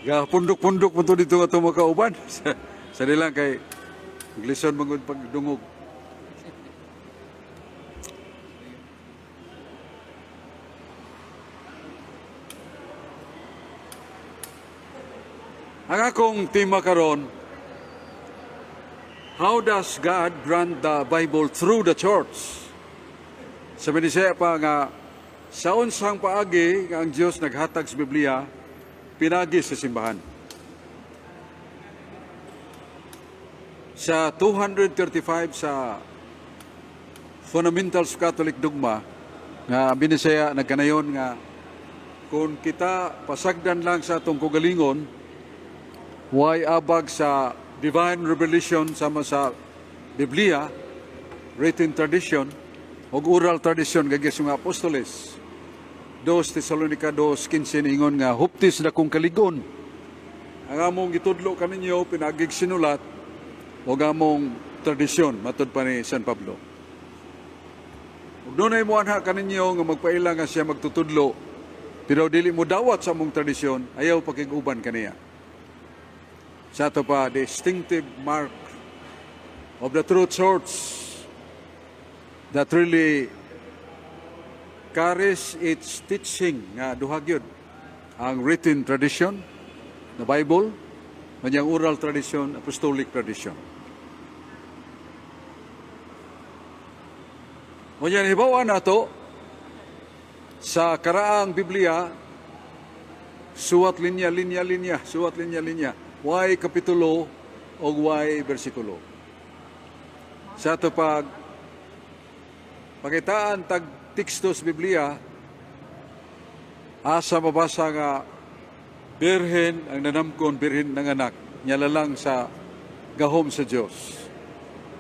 Ga pundok-pundok mo to dito nga itong makauban. Sa nilang kay glison mangud pagdungog. Ang akong tema karon, how does God grant the Bible through the church? Sa Binisaya pa nga sa unsang paagi nga ang Dios naghatag sa Biblia pinagi sa simbahan. Sa 235 sa Fundamentals of Catholic Dogma nga Binisaya nagkanayon nga kung kita pasagdan lang sa atong kugalingon, way abag sa divine revelation sama sa Biblia, written tradition, ug oral tradition gagis mga apostoles. 2 Tesalonica 2:15 ingon nga huptis na kong kaligon. Ang among gitudlo kaninyo pinagig sinulat ug among tradisyon matud pa ni San Pablo. Ug dunay mo anha kaninyo nga magpaila nga siya magtutudlo pero dili mo dawat sa among tradisyon, ayaw pakig-uban kaniya. Sa ato pa, distinctive mark of the true church that really carries its teaching nga duha gyud ang written tradition, the Bible, manyang oral tradition, apostolic tradition. Unya hibaw-an nato sa karaang Biblia, suwat linya, linya, linya, suwat linya, linya, way kapitulo o way bersikulo. Sa ato pag pakitaan tag teksto sa Biblia, asa mabasa nga birhen ang nanamkon, birhen ng anak, nyala lang sa gahom sa Dios.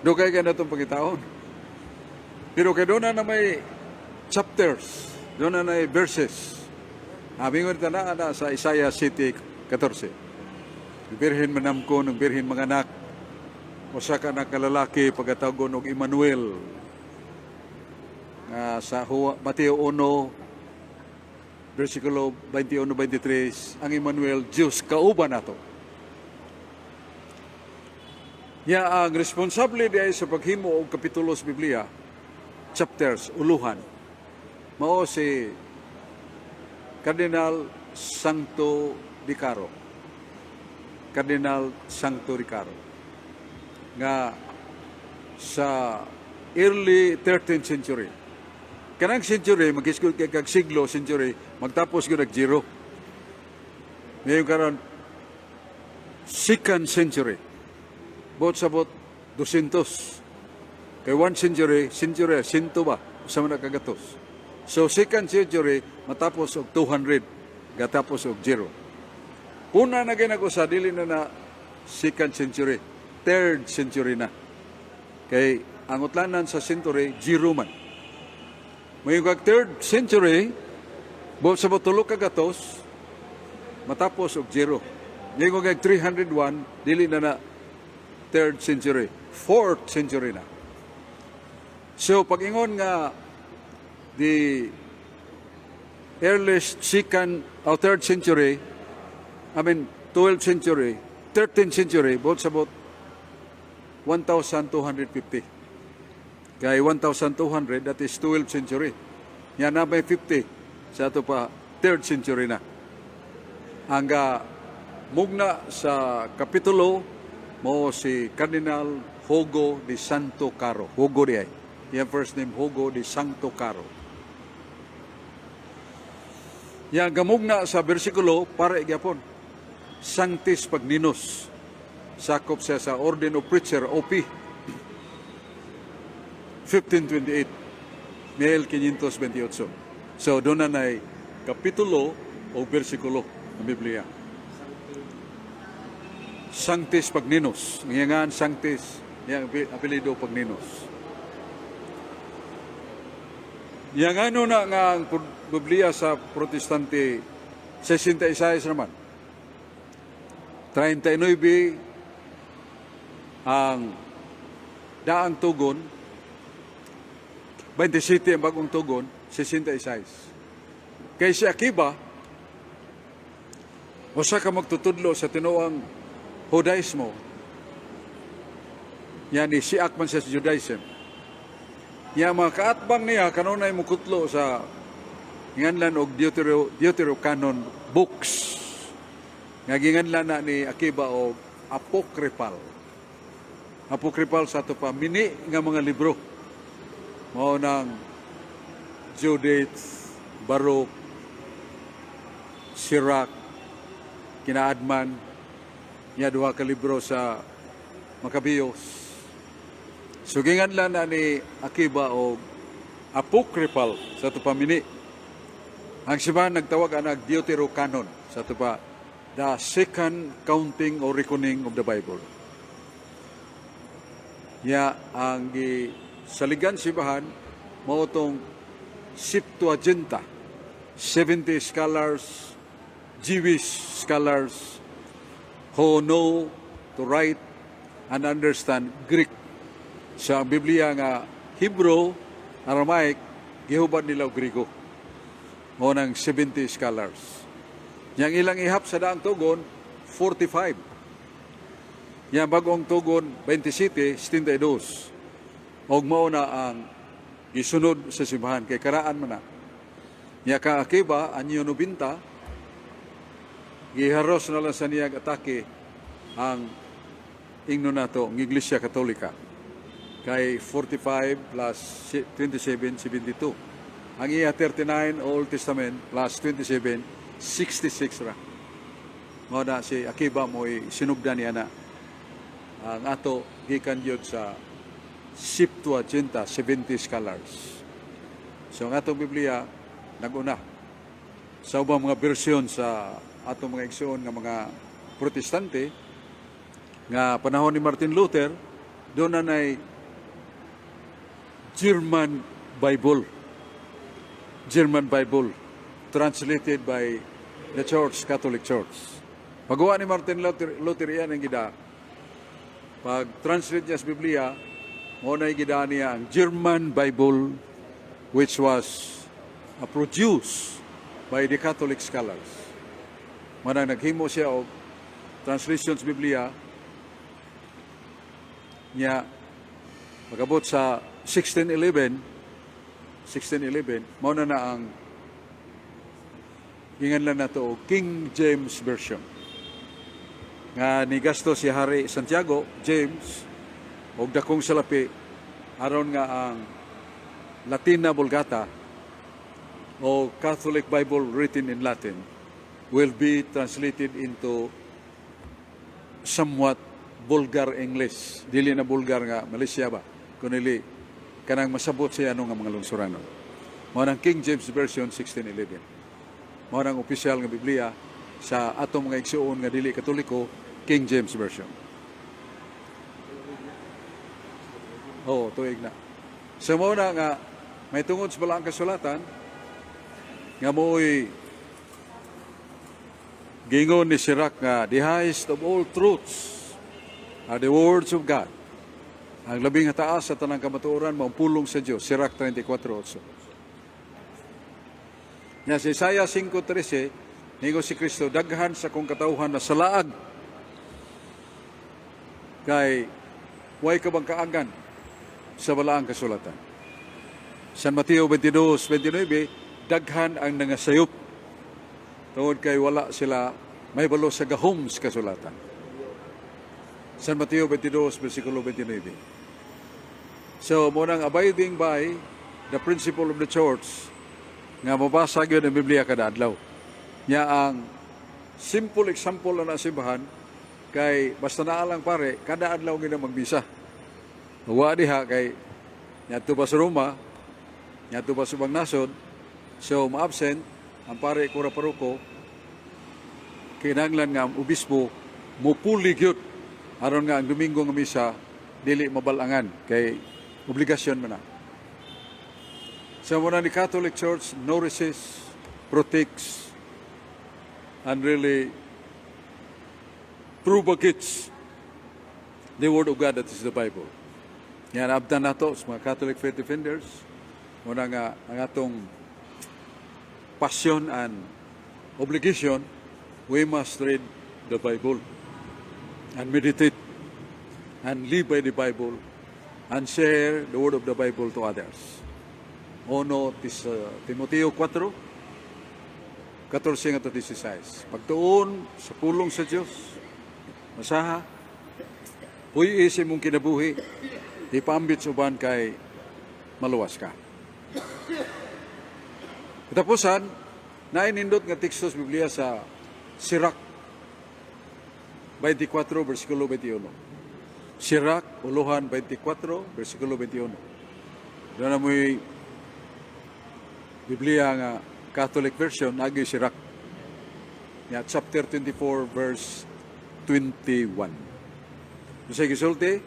Dugay kay natong pagitaon. Pero kay doon na may chapters, doon na may verses. Amingon ta na na sa Isaiah 7:14. Ang birhen manamkon, ang birhen mga anak, usa ka na kalalaki pagatagon og Emmanuel. Nga sa Mateo 1 versikulo 21-23, ang Emmanuel, Diyos kauban nato. Ya ang responsable di ay sa paghimo og kapitulo sa Biblia, chapters, uluhan, mao si Cardinal Sancto Di Caro. Cardinal Sancto Di Caro. Nga sa early 13th century. Kanang century, maghisgot kay kag siglo, century, magtapos gyud nag-zero. Ngayon karon second century. Bot sa bot, 200. Kay one century, century, sinto ba? Usa man na kagatos. So second century, matapos og 200, gatapos og zero. Una na ginag-usa, dili na na second century, third century na. Kay ang utlanan sa century, zero man. May kag third century, buot sa tulo ka gatos, matapos og zero. Ngayon kag 301, dili na na third century, fourth century na. So pag-ingon nga the earliest second or third century, I mean 12th century, 13th century, both sa both 1,250. Kay 1,200, that is 12th century. Yan na may 50, sa ato pa, third century na. Ang mugna sa kapitulo mo si Cardinal Hugo de Santo Caro. Hugo di ay. Yung first name, Hugo de Santo Caro. Yang gamugna sa bersikulo para igyapon. Sanctis Pagninus. Sakop siya sa Orden of Preacher, OP. 1528. 1528. So doon na nay kapitulo o bersikulo ng Biblia. Sanctis Pagninus. Ang Sanctis, yang apelido Pagninus. Yang ano na nga ang Biblia sa Protestante 66 naman. 39 ang daang tugon, 27 ang bagong tugon, 66. Kay si Akiba, Usa ka magtutudlo sa tinuang Judaismo. Yani siak man siya sa Judaism. Ya mga kaatbang niya kanunay mukutlo sa nganlan og Deuterocanon books. Nga ginganlan na ni Akiba og apocryphal. Apocryphal sa ato pa mini nga mga libro. Mao nang Judith, Baruch, Sirach, Kinaadman, niya duha ka libro sa Maccabeus. So ginganlan na ni Akiba og apocryphal sa ato pa mini. Ang simbahan nagtawag anag Deuterocanon, sa ato pa the second counting or reckoning of the Bible. Ya ang saligan simbahan mao tong Septuaginta, 70 scholars, Jewish scholars who know to write and understand Greek. Sa ang Biblia nga Hebrew, Aramaic, gihubad nila og Griego. Mao nang 70 scholars. Yang ilang ihap sa daang tugon, 45. Yang bagong tugon, 27, 72. Og mao na ang gisunod sa simbahan kay karaan man na. Nya ka Akiba, anyo 90, giharos na lang sa niyag atake ang ingno nato ang Iglesia Katolika. Kay 45 plus 27, 72. Ang iya 39 Old Testament plus 27, 66 ra. Mao na si Akiba mo'y sinugdan niya na ang ato gikan gyud sa Septuaginta, 70 scholars. So ang atong Biblia naguna sa ubang mga bersyon sa atong mga igsoon nga mga Protestante nga panahon ni Martin Luther, doon na nay German Bible. German Bible translated by the Church, Catholic Church. Pagawa ni Martin Luther iyan ang gida. Pag translate niya sa Biblia, mao na gida niya ang German Bible, which was produced by the Catholic scholars. Manang naghimo siya og translations Biblia niya, pagabot sa 1611, 1611, mao na na ang ginganlan nato og King James Version. Nga ni gasto si Hari Santiago, James, og dakong salapi aron nga ang Latina Vulgata o Catholic Bible written in Latin will be translated into somewhat vulgar English. Dili na vulgar nga Malaysia ba? Kundi kanang masabot siya ano nga mga lungsuranon. Mao nang King James Version 1611. Mao nang opisyal nga Biblia sa atong mga igsuon nga dili Katoliko, King James Version. Oo, tuig na. So mao na nga may tungod sa balaang kasulatan nga mo'y gingon ni Sirach nga the highest of all truths are the words of God. Ang labing taas sa tanang kamatuoran mao ang pulong sa Dios, Sirach 34:8. Nya sa Isaiah 5:13, niingon si Kristo, "Daghan sa akong katawhan na salaag kay way kabangkaagan sa balaang kasulatan." San Mateo 22:29, daghan ang nangasayop tungod kay wala sila may balo sa gahom sa kasulatan. San Mateo 22, versikulo 29. So, mao nang abiding by the principle of the church nga mabasa gyud ang Biblia kada adlaw. Nya ang simple example na simbahan kay basta naa lang pare, kada adlaw gina magmisa. Wa diha kay nyadto pa sa Roma, nyadto pa sa ubang nasod, so ma-absent ang pare kura paroko, kinahanglan nga ang obispo mupuli gyud aron nga ang Domingo nga misa dili mabalangan kay obligasyon man na. So mao na ni Catholic Church nourishes, protects, and really propagates the Word of God, that is the Bible. Yan, abdan nato sa mga Catholic Faith Defenders, mao na nga ang atong passion and obligation We must read the Bible and meditate and live by the Bible and share the word of the Bible to others. Uno tis, Timoteo 4, 14 ngadto 16. Pagtuon sa pulong sa Dios, masaha, puy sa imong kinabuhi, ipaambit sa uban kay maluwas ka. Katapusan, nainindot nga teksto sa Biblia sa Sirach 24, versikulo 21. Sirach, uluhan 24, versikulo 21. Doon na mo'y Biblia nga Catholic version, agi Sirach. Ya, chapter 24, verse 21. Sa gisulti,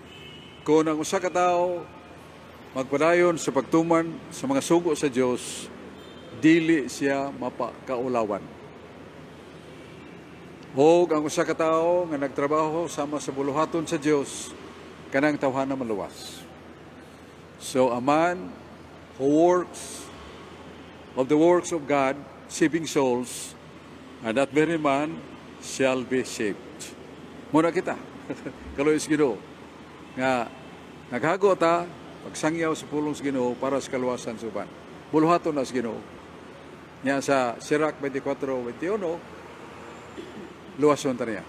kung ang usa ka tawo magpadayon sa pagtuman sa mga sugo sa Dios, dili siya mapakaulawan. Og ang usa ka tawo nga nagtrabaho sama sa buluhaton sa Dios, kanang tawhana maluwas. So a man who works of the works of God, saving souls, and that very man shall be saved. Muna kita, kaluoy sa Ginoo, nga naghago ta, pagsangyaw sa pulong sa Ginoo para sa kaluwasan sa uban. Buluhaton na sa Ginoo. Nya sa Sirach 24:21, luwason ta niya.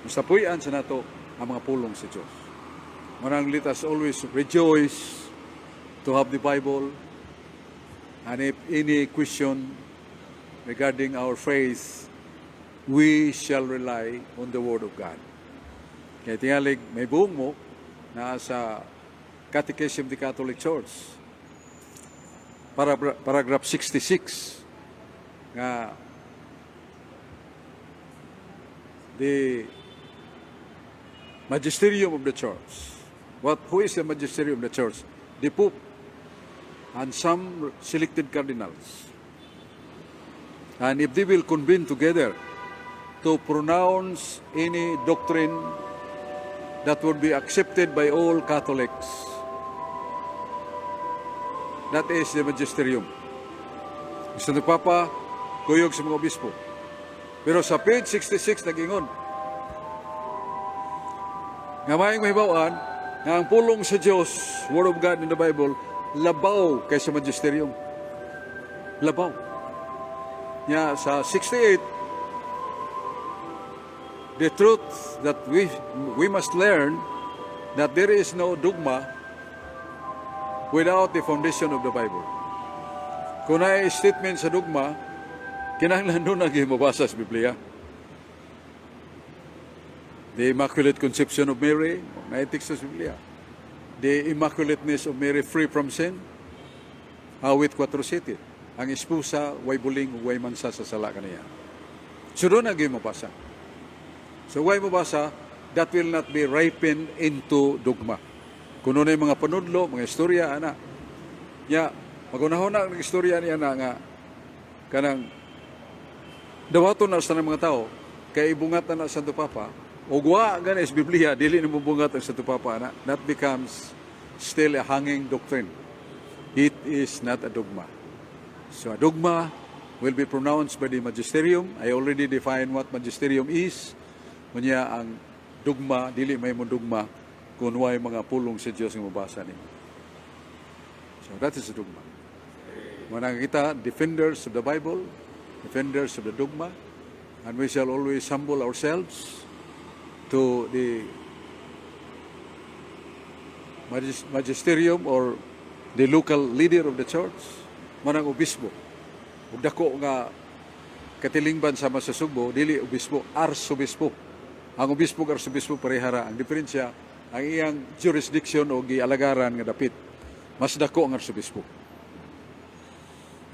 Basta puy-an sa nato ang mga pulong sa Diyos. Manang let us always rejoice to have the Bible, and if any question regarding our faith, we shall rely on the Word of God. Kaya tingalig, may buong mo na sa Catechism of the Catholic Church, paragraph 66, nga the magisterium of the church. Who is the magisterium of the church? The Pope and some selected cardinals. And if they will convene together to pronounce any doctrine that would be accepted by all Catholics, that is the magisterium. Gusto ni Papa, kuyog sa mga obispo. Pero sa page 66, nag-ingon nga maayong mahibaw-an nga ang pulong sa Dios, Word of God in the Bible, labaw kaysa magisterium. Labaw. Nya sa 68, the truth that we must learn that there is no dogma without the foundation of the Bible. Kung naay statement sa dogma, kinahanglan doon ang mabasa sa Biblia. The Immaculate Conception of Mary, naay teksto sa Biblia. The Immaculateness of Mary, free from sin, Awit 4.7. Ang esposa, way buling, way mansa sa sala kaniya. So doon ang mabasa. So way mabasa, that will not be ripened into dogma. Kung ano yung mga panudlo, mga istorya, ana. Ya, magunahon na ang istorya niya na nga, kanang, dawaton na sa mga tao, kay ibungat na na Santo Papa, o wa gani sa Biblia, dili na mobungat ang Santo Papa, na, that becomes still a hanging doctrine. It is not a dogma. So a dogma will be pronounced by the magisterium. I already defined what magisterium is. Unya ang dogma, dili may mo dogma kung way mga pulong sa Dios nga mabasa nimo. So that is a dogma. Manang kita, defenders of the Bible, defenders of the dogma, and we shall always humble ourselves to the magisterium or the local leader of the church, manang obispo. Ug dako nga katilingban sama sa Sugbo, dili obispo, arsobispo. Ang obispo ug arsobispo parehara. Ang diferensya, ang iyang jurisdiction o gialagaran nga dapit. Mas dako ang arsobispo.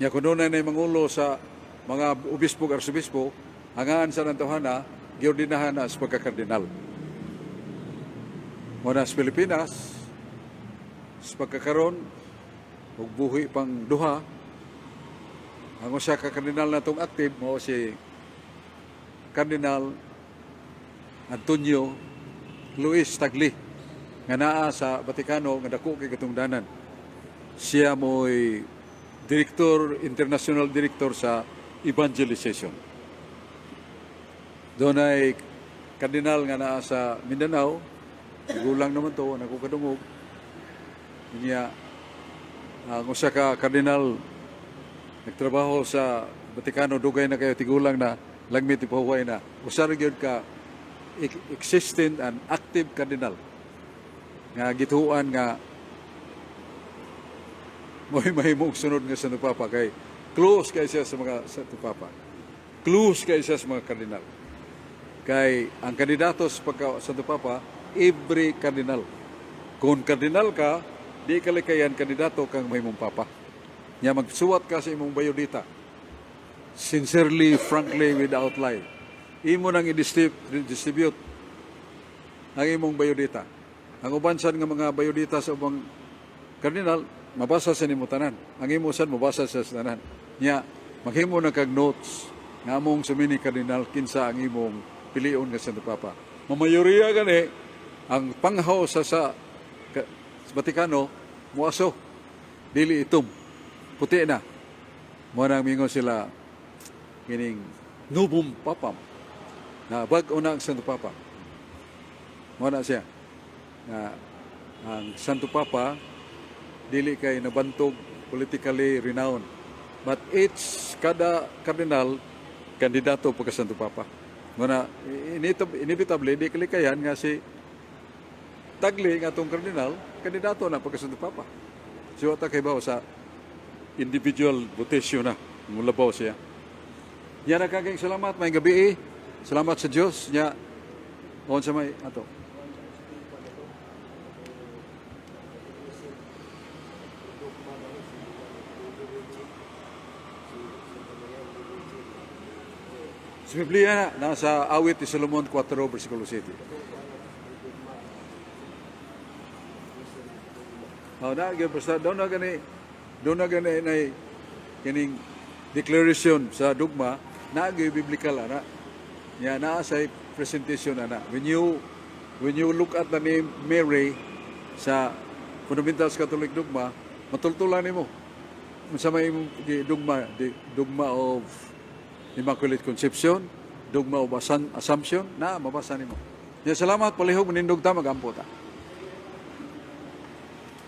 Nya kung doon na mangulo sa mga obispo ug arsobispo, angaan sa ng tawhana, giordinahan na sa pagkakardinal. Muna sa Pilipinas, sa pagkakaron, ug buhi pang duha, ang usa ka kardinal na itong active mo si Cardinal Antonio Luis Tagle nga naa sa Vatikano nga dako kay katungdanan. Siya mo'y director, international director sa evangelization. Dunay kardinal nga naa sa Mindanao, gulang naman to, nako kadungog. Niya, ang usa ka kardinal nagtrabaho sa Vatikano, dugay na kayo, tigulang na, lagmit ipahuway na. Usa ra gyud ka existent and active cardinal nga gituan nga mo'y mahimong sunod nga Santo Papa kay close kay siya sa mga Santo Papa. Close kay siya sa mga kardinal. Kay ang kandidato sa pagka Santo Papa, every cardinal. Kung kardinal ka, di ka likayan kandidato kang mahimong papa. Nya magsuwat ka sa imong biodata. Sincerely, frankly, without lie. Imo nang i-distribute ang imong biodata. Ang uban sad nga mga biodata sa ubang kardinal, mabasa sa nimo tanan. Ang imo sad mabasa sa tanan. Nya maghimo na kag notes nga among sumini kardinal, kinsa ang imong pilion nga Santo Papa. Mamayoriya gani ang panghaw sa Vatikano muaso, dili itom, puti na. Mo nang mingon sila kining novum papam na bag-o na ang Santo Papa. Mo na siya nga ang Santo Papa dili kay nabantog, politically renowned, but each kada kardinal kandidato pagka Santo Papa. Mo na inevitably di kalikayan nga si Tagle nga atong kardinal kandidato na pagka Santo Papa. Siya ta kay sa individual votation na mulabaw siya. Nya nagkaging salamat may gabi eh. Salamat sa Dios nya on sa may ato. Sa Biblia na, nasa Awit ni Solomon 4, versikulo 7. Oh, na gyud basta doon na gani na kining declaration sa dogma na gyud biblical ana. Nya naa sa presentation ana. When you look at the name Mary sa Fundamentals Catholic Dogma, matultulan nimo unsa may imong dogma, the dogma of Immaculate Conception, dogma of Assumption, na mabasa nimo. Ya, salamat, palihog manindog ta, magampo ta.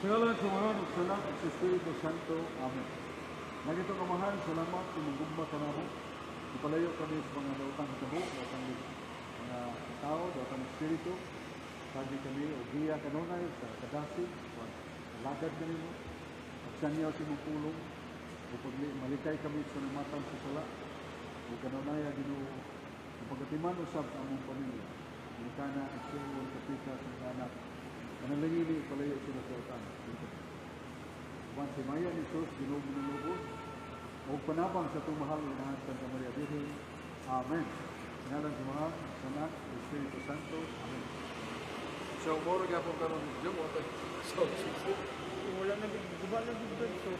Sa ngalan sa Amahan, ug sa Anak, ug sa Espiritu Santo. Amen. Langitnong Amahan, salamat kung gugma ka namo. Ipalayo kami sa mga daotang hitabo, daotang mga tao, daotang espiritu. Tagi kami o giya kanunay sa kadasig, alagad kanimo. Pagsanyaw sa imong pulong, o pagli, malikay kami sa namatan sa sala, o kanunay Ginoo, ang pagkatiman usab sa among pamilya. Ginikanan, igsuon, kapikas, mga anak, manalangini, palayo sila sa utang. Uban sa himaya ni Jesus, Ginoo minulubos, o panabang sa atong mahal nga Santa Maria Birhen. Amen. Sa ngalan sa Amahan, sa Anak, sa Espiritu Santo. Amen. So, moro gyapon karon, Jom, so, Wala na, guba na gud. So,